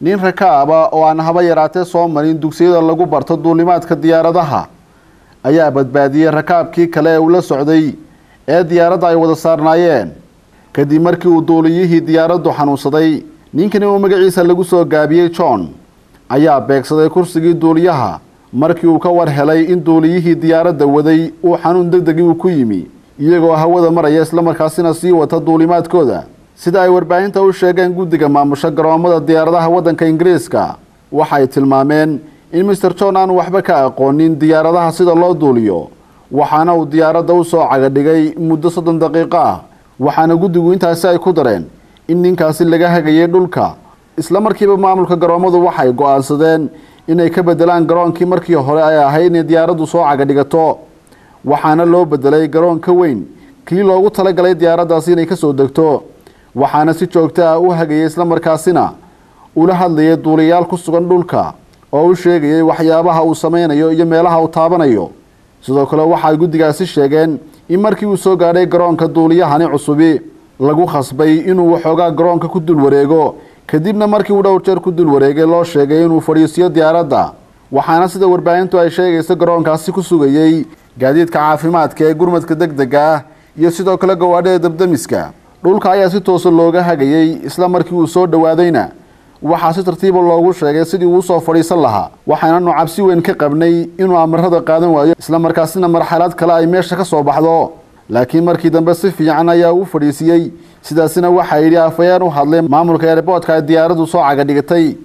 Nin rakaaba oo aan haba yaraatee soo marin dugsiyada lagu barto duulimaadka diyaaradaha ayaa badbaadiyey rakaabkii kale ee uu la socday ee diyaaradda ay wada saarnaayeen, kadib markii uu duuliyihii diyaaraddu xanuunsaday. Ninkani oo magaciisa lagu soo gaabiyey John ayaa beegsaday kursigii duuliyaha markii uu ka war helay in duuliyihii diyaaradda waday uu xanuun degdegii uu ku yimi iyagoo hawada maraya, islamarkaasina sii wata duulimaadkooda. Sida ay warbaahinta u sheegeen guddiga maamusha garoomada diyaaradaha waddanka Ingiriiska, waxay tilmaameen in Mister John aanu waxba ka aqoonin diyaaradaha sida loo duuliyo, waxaana uu diyaaradda u soo cagadhigay muddo 30 daqiiqo ah. Waxaana guddigu intaasi ay ku dareen in ninkaasi laga hagayay dhulka. Isla markiiba maamulka garoomadu waxay go-aansadeen inay ka bedelaan garoonkii markii hore ay ahayd inay diyaaraddu soo cagadhigato, waxaana loo bedelay garoon ka weyn kii loogu talagalay diyaaraddaasi inay kasoo degto. Waxaana si joogto ah u hagayay islamarkaasina ula hadlayay duuliyaal ku sugan dhulka oo u sheegayay waxyaabaha uu sameynayo iyo meelaha uu taabanayo. Sidoo kale waxay guddigaasi sheegeen in markii uu soo gaadhay garoonka duuliyahani cusubi lagu khasbay inuu waxoogaa garoonka ku dul wareego, kadibna markii uu dhowr jeer ku dul wareegay loo sheegay inuu fadhiisiyo diyaaradda. Waxaana sida warbaahintu ay sheegayso garoonkaasi ku sugayey gaadiidka caafimaadka ee gurmadka degdega ah iyo sidoo kale gawaadhida dabdemiska. Dhulka ayaa si toosa looga hagayey, isla markii uu soo dhowaadayna waxaa si tartiiba loogu sheegay sidii uu usoo fadhiisan lahaa. Waxaananu cabsi weyn ka qabnay inuu amarada qaadan waayo, islamarkaasina marxalad kale ay meesha ka soo baxdo, laakiin markii dambe si fiican ayaa uu fadhiisiyey. Sidaasina waxaa yidhi afayeen u hadlay maamulka eerboodka ay diyaaraddu soo cagadhigatay.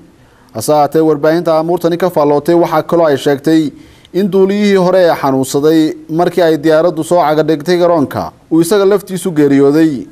Hase haatee warbaahinta amuurtani ka faallootay waxaa kaloo ay sheegtay in duuliyihii hore ee xanuunsaday markii ay diyaaraddu soo cagadhigtay garoonka uu isaga laftiisu geeriyooday.